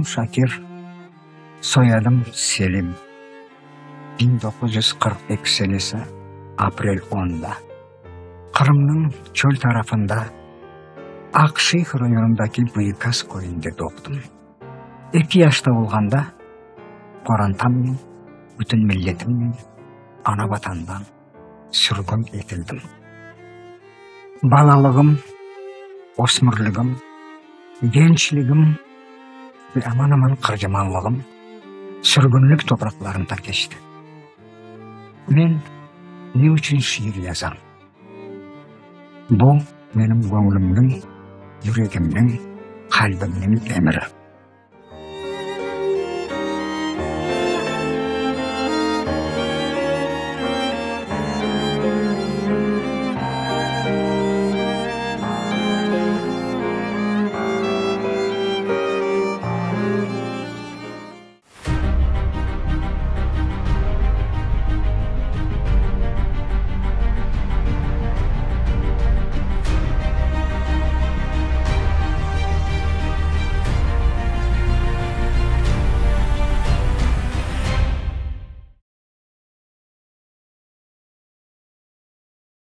Adım Şakir, soyadım Selim. 1942 senesi aprel onda Qırımnıñ çöl tarafında Aqşeyh rayonındaki Büyükas köyünde doğdım. Eki yaşta olğanda qorantamnen, bütün milletimnen ana-Vatandan sürgün etildim. Balalığım, ösmürligim, gençligim ve aman-aman qırcamanlığım sürgünlik topraqlarında keçti. Men ne içün şiir yazam? Bu, menim göñlümniñ, yüregimniñ, qalbimniñ emiri.